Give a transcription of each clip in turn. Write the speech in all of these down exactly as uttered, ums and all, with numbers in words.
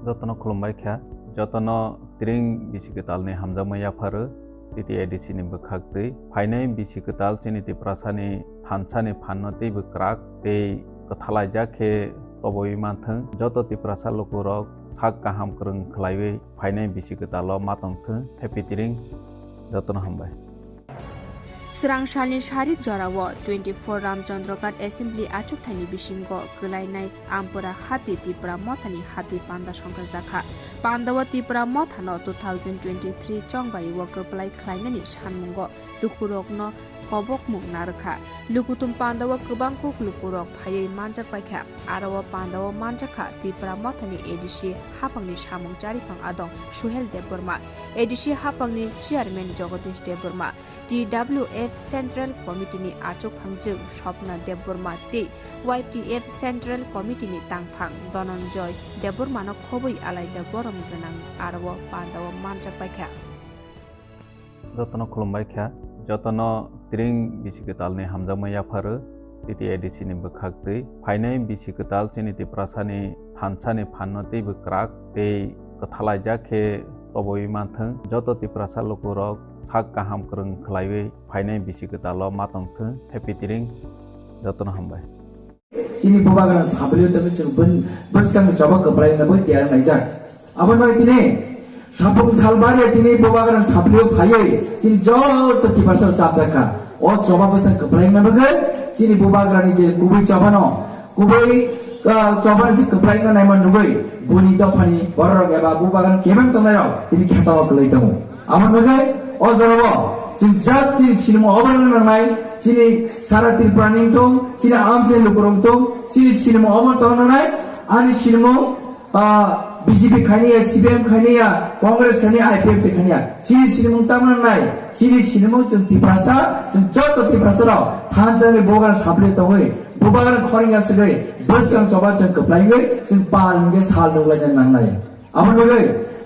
Jotono khulumbai kha, jotono tring bisi kwtalni hamjakma yapharo T T A D C ni bwkhak twi. Phainai bisi kwtal chini Tiprasani thansani phanno teibo kwrak tei kwthalaijak khe tobowi manthwng. Joto Tiprasa lukurok sak kaham kwrwng khlaiwi phainai bisi kwtalo ma tongthwng. Happy tring, jotono hambai. Swrangsalni sarik jorao twenty-four Ramchandra Ghat Assembly achukthani bisingo kwlainai Ampura hati Tipra Mothani hati panda songkha jakha. Pandao Tipra Mothano two thousand twenty-three chongbario kwplai khlainani sanmungo lukurokno kobokmung narwkha. Lukuthum pandao kwbangkuk lukurok phaiwi manjak paikha. Aro pandao manjakha Tipra Mothani A D C haphangni samung chariphang adong Suhel Debbarma, A D C haphangni chairman Jagadish Debbarma, T W F Central Committee ni achukphangjwng Swapna Debbarma tei Y T F Central Committee ni tangphang Dhananjay Debbarmano khobwi alaida borom gwnang aro pandao manjak paikha. Jotono khulumbai kha, jotono tring bisi kwtalni hamjakma yapharo T T A D C ni bwkhak twi. Phainai bisi kwtal chini Tiprasani thansani phanno teibo kwrak tei kwthalaijak khe tobowi manthwng. Joto Tiprasa lukurok sak kaham kwrwng khlaiwi phainai bisi kwtalo ma tongthwng. Happy tring, jotono hambai. Chini bubagrang sablio tongwi chwng bun-, bwskangni choba kwplai wngna bai tiyar naijak. Aboni bagwi tini Sapung salbari tini bubagrang sablio phaiwi chini joto Tiprasa chapjak kha. O choba bwskang kwplai wngna bagwi chini bubagrani je kubui chobano, kubui, ah, chobani se kwplai wngna naima nugwi buni dophani bororok eba bubagrang kebeng tongnairok tini khetao kwlwi tongo. Aboni bagwi o jorao chwng just chini sinimo obo wngna nangnai, chini sara Tripura ni wngthung, chini amchaini lukurok wngthung, chini sinimo obo tongna nangnai, ani sinimo Ah, B J P khainiya, C P M khainiya, Congress khainiya, I P F T khainiya. Chini sinimung tamo nai, chini sinimung chwng Tiprasa, chwng joto Tiprasa rok thansa ni bubagrang sablio tongwi, bubagrang khorang ya swgwi, bwskang choba chwng kwplaiwi, chwng pal hwnkhe sal nuklaina nangnai. Aboni bagwi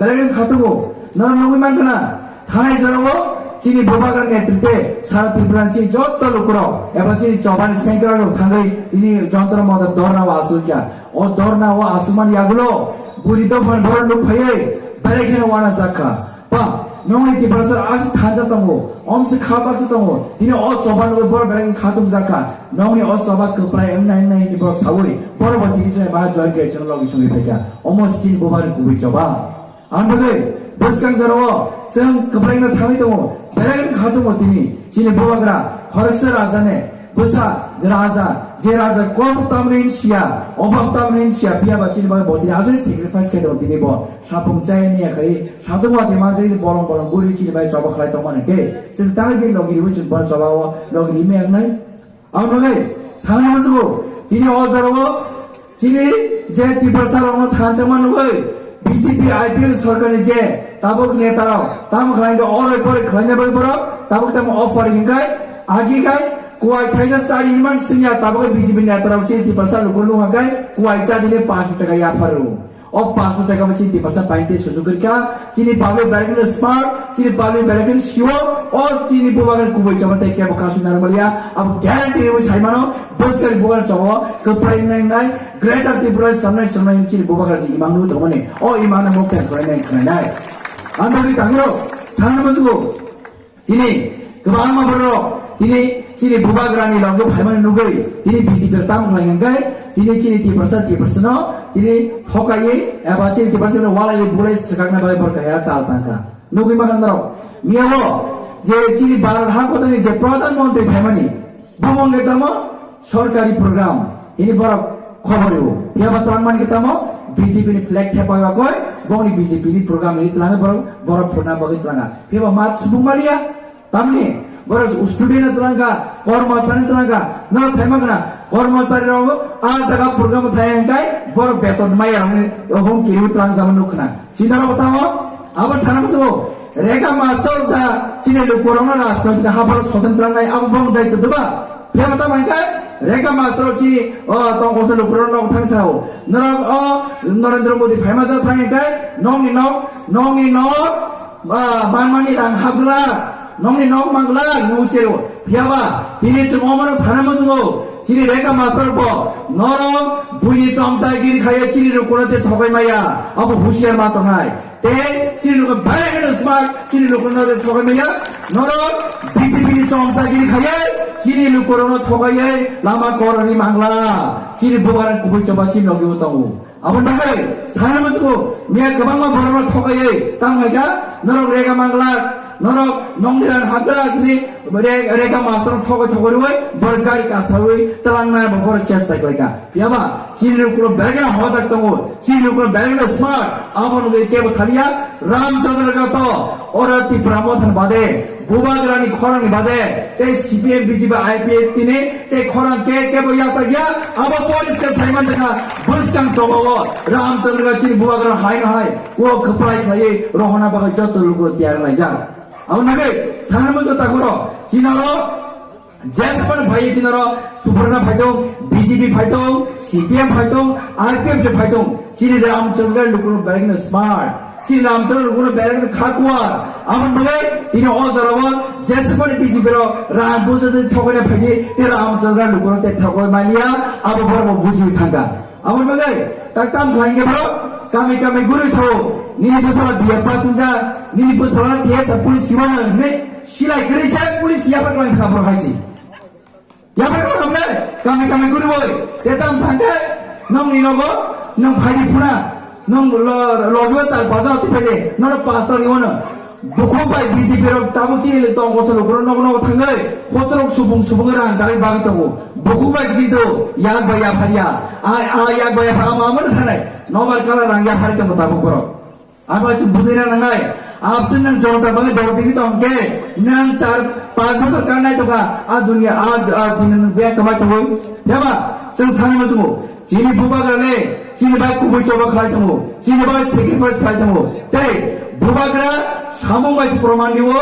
belai khe khatungo, norok nugwi mankha na, thanai jorao chini bubagrang netrite sara Tripura ni chini joto lukurok eba chini chobani sengkrak rok thangwi tini jontro motor dorna o asukya. O dorna o asumani yagulo buri dophani borok nuk phaiwi belai kheno wana jakha. Ba, nongni Tiprasa asi thanja tongo, omsi kha baksa tongo, tini o choba nugwi borok belai khatung jakha. Nongni o choba kwplai wngnai wngnai hwnwi borok saui, borok bo tini chwng ma join khe chwng logi songwi phaikha. Omo chini bubagrang kubui choba. Ang bagwi bwskang jorao chwng kwplaino thangwi tongo, belai khatungo tini chini bubagra khoroksa rajane bwsa je raja, je raja kosto tamni hinsiya, obab tamni hinsiya, phiya ba chini bagwi bo tini aswk sacrifice khe tongo, tini bo sapung chaya niya khai satung wati manjak bolong bolong guri chini bai choba khlai tongmani khe chwng tangwi bini logi riwi chwng bo choba o logi rimwi wngnai. Ang nugwi sana musugo, tini o jorao chini je Tiprasa rokno thansa man nugwi B J P I P F T sorkarni je tabuk neta rok tamo khlai khe oroi poroi khlaina bagwi borok tabuk tamo offer hinkai agi kai kuai thaisa chari hinman singya tabuk B J P neta rok chini Tiprasa lukurok nung hinkai kuai cha dine panch taka yapharo. O panch taka bo chini Tiprasa painte sujuk kha, chini public belai kheno smart, chini public belai kheno siwo, o chini bubagrani kubui choba tei kebo kasu narwkmaliya, abo guarantee rwi saimano, bwskangni bubagrani choba kwplai wngnai wngnai, Greater Tripura samnai samnai chini bubagra je imang nwi tongmani, o imang no mokta kwplai nai khwlainai. Ang bagwi tangro, thangna musugo. Tini kwbangma borok tini chini bubagrani loge phaimani nugwi tini B J P rok tamo khlai hwnkhe tini chini Tiprasa Tiprasano tini thokaiwi eba chini Tiprasano walaiwi bulai swkakna bagwi borok kaisa chal tangkha. Nugwi mankha norok miyao je chini Bharat hakotani je Pradhan Mantri phaimani bumung khe tamo sorkari program hini borok khobor rwo. Phiya ba twlang mani khe tamo B J P ni flag thepai bagwi bongni B J P ni program hini twlang borok, borok phurna bagwi twlanga. Phiya ba mat subung maliya, tamni borok student no twlangkha, kormosari no twlangkha, no sai mankha na kormosari rok a jaga program thai hwnkhe borok beton maya rok ni hum kiriwi twlang jama nukha na. Sinaro tamo abo sana musugo Rekha Master da chini lukurokno rajnoitik hapharo soten planai abo bong dai tuduba. Phema tamo hwnkhe Rekha Master chini o tongkose lukurokno thang sao. Norok o Narendra Modi phaima ja thang hwnkhe nokni nok, nokni nok, ah, manmani rang hapglak, nokni nok manglak nung sero. Phiyaba tini chwng omono sana musugo chini Rekha Master bo norok Buini chomchagiri khaiye chini lukurok te thogai maya, abo husiar ma tongnai. Te chini lukurok belai kheno smart, chini lukurok te thogai maya. Norok B J P ni chomchagiri khaiye chini lukurokno thogaiye lama koroni mangla. Chini bubagra kubui choba chini logi bo tongo. Aboni bagwi sana musugo miya kwbangma borokno thogaiye tang hai kha, norok rega mangla, norok nongni ran hakra ni re-, rega masarok thogoi thogoi rwi borok gari kasawi twlangnai bo borok chesta khlai kha. Phiyaba chini lukurok belai kheno hojak tongo, chini lukurok belai kheno smart. Abo nugwi kebo thaliya Ramchandra Gato oro Tipra Motha ni bade, Bubagrani khorang ni bade, tei C P M, B J P, I P F T ni tei khorang ke kebo yachak ya. Abo police ke saiman dekha bwskang tobao Ramchandra Gato chini Bubagra hai no hai o kwplai khlaiwi rohorna bagwi joto lukurok tiyar laijak. Abo nugwi sana musugo takuro chinaro Jesphano phai sinaro Suprana phaitong, B J P phaitong, C P M phaitong, R P F phaitong. Chini Ramchandra lukurok belai kheno smart. Chini Ramchandra lukurok belai kheno khakuar. Aboni bagwi tini o jorao Jesphano B J P rok rang bujo de thogoi phaidi, te Ramchandra lukurok te thogoi maliya, abo borok bo buji thangkha. Aboni bagwi tak tam khlai khe bro, kami kami guri sao, nini bwsala B F pass wngkha, nini bwsala T S R police siwana hwnwi silai kwrwi se police yapha khlai kha bro hai se. Yapha khlai kha bro, kami kami guri boi, te tam sangkhe, nong ni nogo, nong phaidi phuna, nong lo, logi o char paja tu phaidi, noro pastor ni wano. Bukhuk bai B J P rok tabuk chini tong koso lukurok nogo nogo thangwi, kotorok subung subung rang dagwi bagwi tongo. Bukhuk bai chini to yak bai yaphar ya. A, a yak bai yaphar ama amano thanai. Nobar kala rang yaphar tongo tabuk borok. Abo chwng bujina nangnai. Absent nang jonota bagwi dol tigi tong khe, nang char panch bosor kanai toka a dunia a, a dunia nang biya kamai tongwi. Yaba, chwng sanai musugo. Chini bubagra le, chini bai kubui choba khlai tongo, chini bai sacrifice khlai tongo. Tei bubagra samung bai se proman diwo,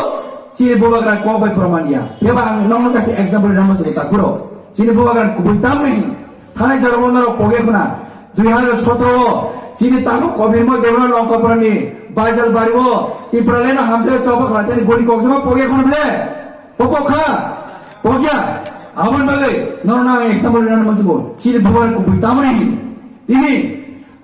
chini bubagra kok bai proman ya. Yaba ang nokno kaisa example rina musugo takuro. Chini bubagra kubui tamni thanai jora bo norok pogya khuna. Dui hazar sotro o chini tabuk kobirmo debra Longkapura ni Baijal bari o Tipraland no hamsa choba khlai tani gori kok sama pogya khuna ble. Popo kha, pogya, aboni bagwi norokno ang example rina musugo, chini bubagra kubui tamoni hini. Tini,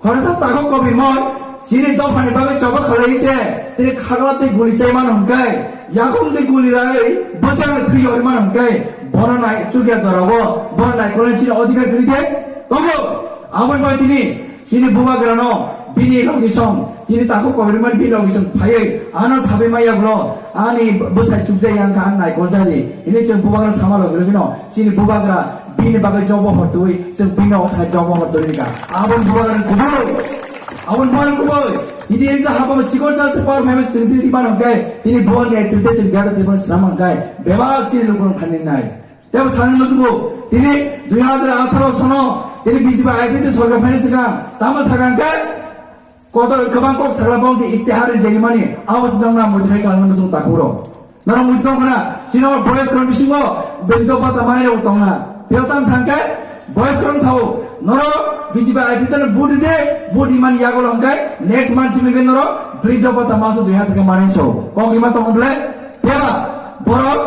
khoroksa takhuk kobirmoi, chini dophani bagwi choba khalai se, tini khagla tei guli chai mano hwnkhai, yakhung tei guli ragwi bwsakni thwi yori mano hwnkhai, bono nai chukya jorao, bono naikolni chini odhikar kwrwi de, tongo, aboni bagwi tini, Chini bubagrano bini logisong, chini takhuk kobirmani bini logisong phaiwi ano sabai maya bwlo ani bwsai chukjai yang kha ang naikol jani. Hini chwng bubagra sama logi logino chini bubagra bini bagwi jobo hortwi chwng bini othai jobo hortwi ka. Abon bubagra kubui, abon bubagra kubui. Ini ensa haba chikon sa se par mai chwng tini ban hongkai. Ini buan ni activity chwng gada tibon sram hongkai. Bebak chini lukun khani nai. Tebo sanani musugo, tini dui hazar atharo sono, tini B J P I P F T sorkar phaini swkang, tamo sakang khe, kotor kwbang kok sakla bong se istihar rijagimani, abo se nokna muitu khai kalangna musugo takhuro. Norok muitu tong khna, chini boyos korom bisingo, bini dopa tamani rok tongna. Piyok tam sangkhe, boyos korom sao, norok B J P I P F T no vote ride, vote rimani yago longkhe, next month simi khe norok, bini dopa tamaso dui hazar khe manai sao. Kok rima tongo ble? Phiya ba, borok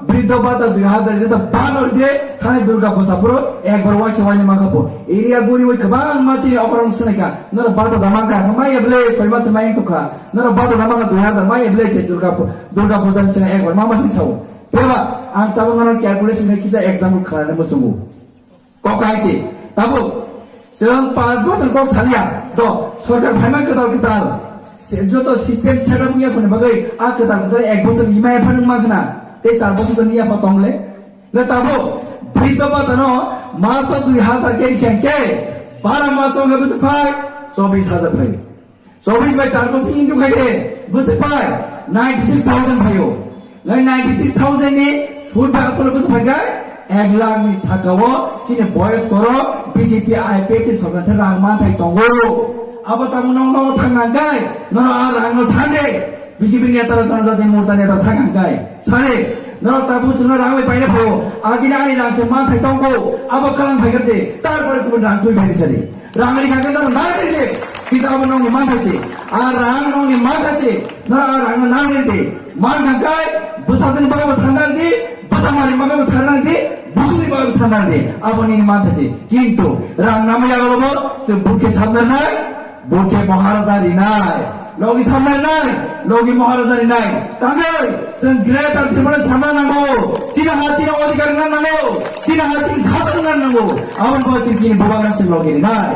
briddo bhata dui hazar rida ban orde thani Durga Puja puro ekbar waisa waini mangkha bo. Area guri wi kwbangma chini okorong swnai kha. Norok bata da mangkha, maya ble soi masa mai tokha. Norok bata da mangkha dui hazar maya ble che Durga Pu-, Durga Puja ni swnai ekbar mama sing sao. Phiya ba, ang tabuk norok calculation ni kisa example khlai muchungo. Kok hai se, tabuk, chwng panch bosor kok saliya, do, sorkar phaima kwtal kwtal, se, joto system set up wngya phone bagwi, a kwtal kwtal ek bosor ni maya phano wngma khna, tei char bosor ni yapha tong le. Le tabuk, briddo bata no, maso dui hazar ke khen ke, bara maso wngya bwswk phai, chobis hazar phai. Chobis bai char bosor injok khai de, bwswk pai ninety six thousand phaio. Nai ninety six thousand ni sud bai asolo bwswk phai khe ek lakh ni saka o chini boyos koro B J P I P F T sorkar the rang manthai tongo. Abo tamo nong nong thang nang kai, nono a rang no sande, B J P neta rok, Janajati Morcha neta thang nang kai. Sare, nono tabuk chwngno rang bai paina phaio, agini ani rang se manthai tongo, abo kalang phai khe de, tarpore kubun rang twi phai sadi. Rang ri kha khe norok nang ri se, kintu abo nokni manthai se. A rang nokni manthai se, norok a rang no nang ri de. Man kha khe, bwsajwkni bagwi bo sanna di, bwsa manwi bagwi bo sanna di, Busuni bagwi sanna di, aboni mantha se. Kintu rang nangma yago bo se bukhe sanna nai, bukhe Maharaja rinai. Logi sanna nai, logi Maharaja rinai. Tangwi, se greater Tripura sanna nango. Chini ha chini odhikar nang nango. Chini ha chini sasan nang nango. Aboni bo chini chini bubagra se logi rinai.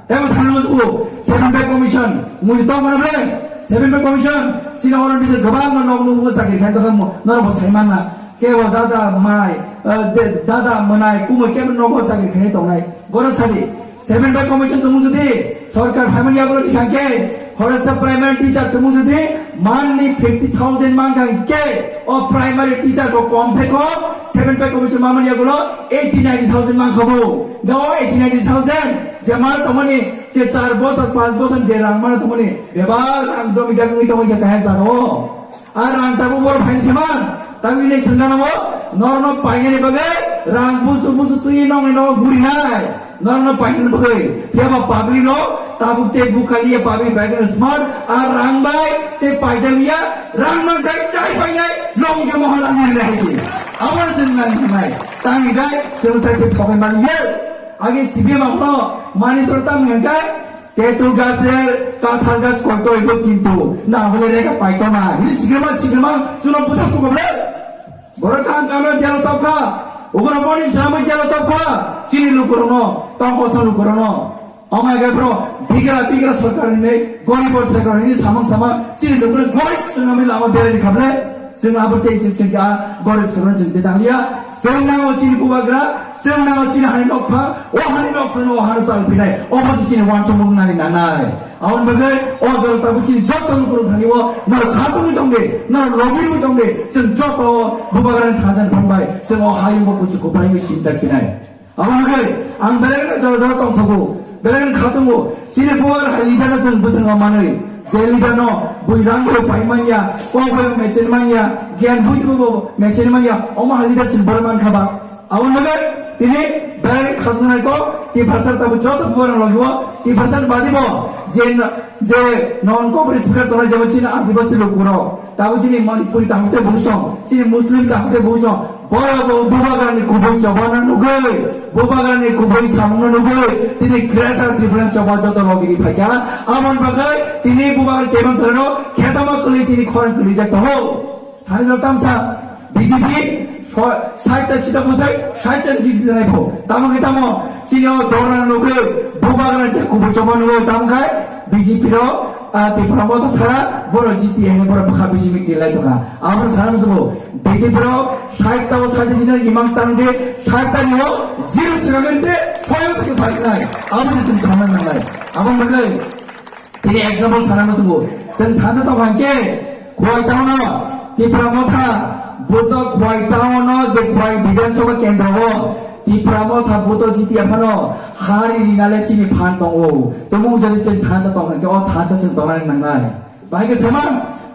Tebo sanna mo seven pay commission. Muji tong mana bre? Seven pay commission. Chini orang bisa gabang ma nok nuk sakir khan to mo. Noro bo sai mana. Kebo dada mai, eh, de-, dada manai, kumo kebo nogo sakri khainai tongnai. Boro sadi, seven pay commission tongmung jodi, sorkar phaimani yagulo dikhangkhe, khoroksa primary teacher tongmung jodi, monthly fifty thousand mankha hwnkhe, o primary teacher ko kom se kom, seven pay commission mamani yagulo eighty ninety thousand mankha bo. Gao eighty ninety thousand, je mar tongmani, je char bosor, panch bosor je rang mana tongmani, bebak rang jomi jagwi tongmani kaya jaro. A rang tabuk boro phaini se man, tabuk ini sengganamo, norokno painani bagwi rang busu busu twi nongni nogo gurinai, norokno painani bagwi. Phiya ba public rok tabuk tei bukhaliya public bai kheno smart, a rang bai tei paijaliya, rang man kai chai painai, nongni khe mohor ang nai hai se. Abo chwng nang nai, tangni bai chwng tai tei thokai maliya. Age C P M abono mani sor tam hwnkhe, Tetul gaser kathal gas koito ibo kintu na hole rega paito na. Hini sigrema sigrema suno busa sugoble. Borok kam kano jelo tokha. Ugro boni sramo jelo tokha. Chini lukurono, tongkosa lukurono. Omai ga bro, bigra bigra sorkar hinwi, gorib sorkar hinwi samang samang, chini lukurono gorib sunami lama berani khable. Chwng abo tei chwng chwng kha gorib sorkar chwng tei tangliya. Chwng nango chini bubagra, chwng nango chini hani nokphang, o hani nokphang o hano chal phinai, obo se chini wansukmung nani nanai. Aboni bagwi o jora tabuk chini joto lukurok thani o norok khatungwi tongdi, norok logirwi tongdi, chwng joto bubagrani thansa ni phang bai chwng o hayungo kuchuk kuphraingwi sinchak phinai. Aboni bagwi ang belai no jora jora tongthogo, belai no khatungo. Chini bubagra hai leader no chwng bwskango manwi, je leader no bui rang bai pai manya, kok bai mechel manya, gyan bui bo mechel manya, omo hai leader chwng bwrwi mankha ba. Aboni bagwi tini belai khatungnai kok, Tiprasa tabuk joto bubagra logio, Tiprasa badi bo je, je non kok speaker tongnai jebo chini adibasi lukurok. Tabuk chini Manipuri kaham tei bosong, chini Muslim kaham tei bosong, borok bo bubagrani kubui chobano nugwi, bubagrani kubui samungno nugwi, tini Greater Tripura choba joto logiri phaikha. Aboni bagwi tini bubagra kebang kwrwino khetama kwlwi tini khorang kwlijak tongo. Thani jora tamsa B J P so-, sait ta sita bwsai, sait ta jiti nai pho. Tamo khe tamo, chini o dora nugwi, bubagra je kubui choba nugwi, tamo khai B J P ro, ah, Tipra Motha sara, boro jiti hene boro bwkha bisi mi kilai tongkha. Aboni sana musugo, B J P ro, sait ta o sait ta jiti nai imang stang de, sait ta ni o, zero sika gari de, phoyo sika bike nai. Aboni chwng sana nangnai. Aboni bagwi, Tini example sana musugo. Chwng thansa tong hwnkhe, Khowai town o, Tipra Motha, buto Khowai town o je Khowai Bidhan Sabha kendro o, Tipra Motha buto jiti aphano, hari rinale chini phan tongo. Tumung jodi chwng thansa tong hwnkhe, o thansa chwng tongnani nangnai. Bahai khe sama,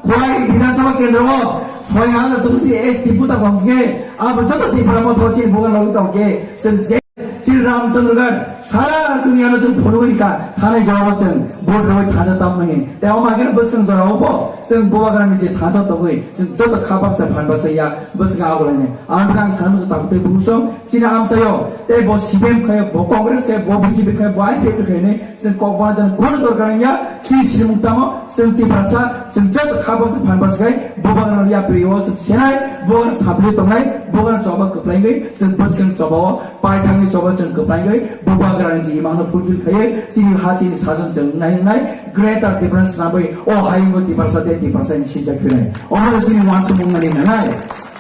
Khowai Bidhan Sabha kendro o, soi hajar tongsi S T buta tong hwnkhe, abo joto Tipra Motha chini bugan logi tong hwnkhe, chwng je Chini Ramchandra Ghat, sara duniya no chwng phunugwi rikha, thanai jora o chwng vote rwui thansa tamo nai. Tei omo haikhe bwskang jora o bo chwng bubagrani je thansa tongwi chwng joto kha baksa phan baksa ya bwskang abo lainai. Ang bwkha ang sana muchung tabuk tei buchung chini amchaio tei bo C P M khaio, bo Congress khaio, bo B J P khaio, bo I P F T khaio hinwi chwng kok bana jani kono dorkar wngya. Chini srimung tamo? Chwng Tiprasa, chwng joto kha baksa phan baksa khai, bubagrano yapri o chwng senai, bubagrano sapli tongnai, bubagrano choba kwplaigwi, chwng bwskang choba o, paithangni choba chwng kwplaigwi, bubagrani je imangno fulfill khaiwi, chini ha chini sajon chwng nai nai, Greater Tiprasa swnamwi, o hayungo Tiprasa tei Tiprasa ni sinjak phinai. Omo chini wansukmung nani nanai.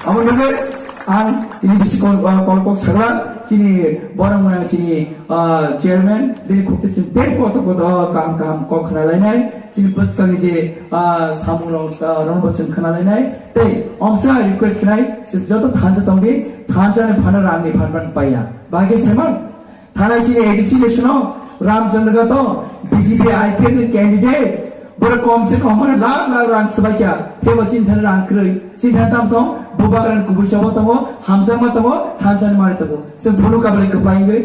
Abo nugwi ang ini bisi kol, ah, kol kok sakla, chini borok mwnang chini, ah, chairman, bini khukti chwng tei koto koto kaham kaham kok khna lainai. Chini bwskangni je, ah, samung rok, ah, rokbo chwng khna lainai. Tei omsa request khnai, chwng joto thansa tongdi, thansa ni phano rang ni phan phan paiya. Bagwi sema, thanai chini A D C election o Ramchandra Ghat to B J P I P F ni candidate, borok kom se kom hwnwi lakh lakh rang swbaikha, teibo chini thani rang kwrwi, chini thani tam tong, bubagrani kubui choba tongo, hamjakma tongo, thansa ni mari tongo. Chwng phunuk kabale kwplai wngwi.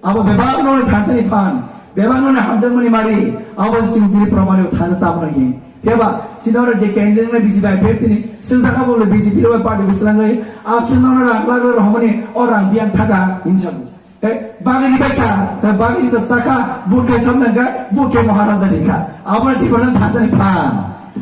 Abo bebak noni thansa ni phan, bebak noni hamjakmani mari, abo se chini tini proman o thansa tamo nai hin. Keba, sino oro je candidate na B J P I P F T ni, sing saka bo le B J P rok party bislangwi, absent no rang lagwi rohmani, o rang biang thaka, hinsa. Eh, bagwi ni baikha, eh, bagwi ni saka, bukhe somnangka, bukhe Maharaja dikha. Abona tiba thansa ni phan.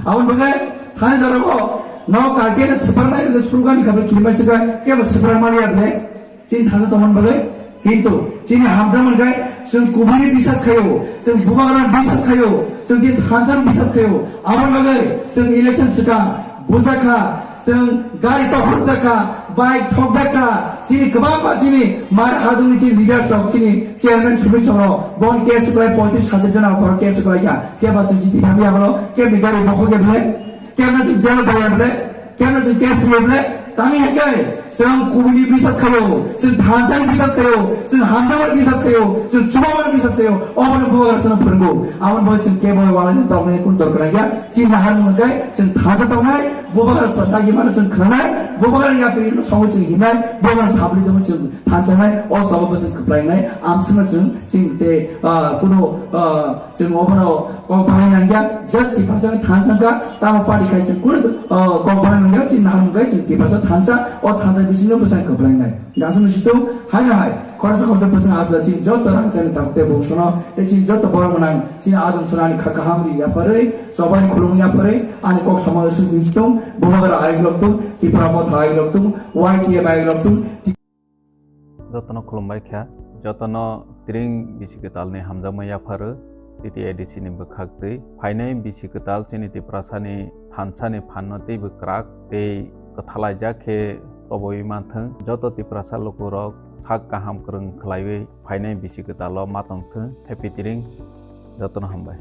Abon bagai, thani doro ko, no kake na separnai, no slogan ni kabel kirima sika, keba separ mali able. Chini thansa tongmani bagwi, kintu chini hamjakmani khe chwng kubuni bisas khaio, chwng bubagrani bisas khaio, chwng chini thansani bisas khaio. Aboni bagwi chwng election swkang bujakha, chwng gari tokhorjakha, bike sokjakha, chini kwbangma chini mar hadungni chini leaders rok, chini chairman Sumit Choro, bon case kwlai poitris hajar jona okoro case kwlaikha. Keba chwng chini hamya bono, kebni gari bokhok ya bwlai? Kemno chwng jail daya bwle, kemno chwng case riya bwle, tangwi hai khe, chwng kubuni bisas khaio, chwng thansani bisas khaio, chwng hamjakmani bisas khaio, chwng chubamani bisas khaio, obono bubagra chwngno phwrwngo. Aboni bagwi chwng kebo walani tongmani kun dorkar ya. Chini naharmung hwnkhe chwng thansa tongnai, bubagra sa dagi mano chwng khwnanai, bubagra yapri no songo chwng himnai, bubagra sabri tongmo chwng thansanai, o sababo chwng kwplainai, amswkno chwng chini tei, ah, kuno, ah, Chwng obono kok bahaina nangya, just Tiprasa ni thansa wngkha, tamo party khai chwng kunu, uh, kok bahaina nangya, chini naharmung khai chwng Tiprasa thansa, o thansa bisingo bwsai kwplainai. Gasano situng, hai na hai, khoroksa khoroksa bwsang asla chini joto rangchakni takhuk tei bongsono, tei chini joto borok gwnang, chini adong sonani kha kaham ri yapharwi, chobani khulum yapharwi, ani kok samalo sung situng, bubagra ayuk loktung, Tipra motha ayuk loktung, Y T F ayuk loktung, Jotono khulumbai kha, jotono tiring bisi kwtalni hamjakma yapharo T T A D C ni bwkhak twi. Phainai bisi kwtal chini Tiprasani thansani phanno teibo kwrak tei kwthalaijak khe toboi manthwng. Joto Tiprasa lukurok sak kaham kwrwng khlaiwi phainai bisi kwtalo ma tongthwng. Happy tiring, jotono hambai.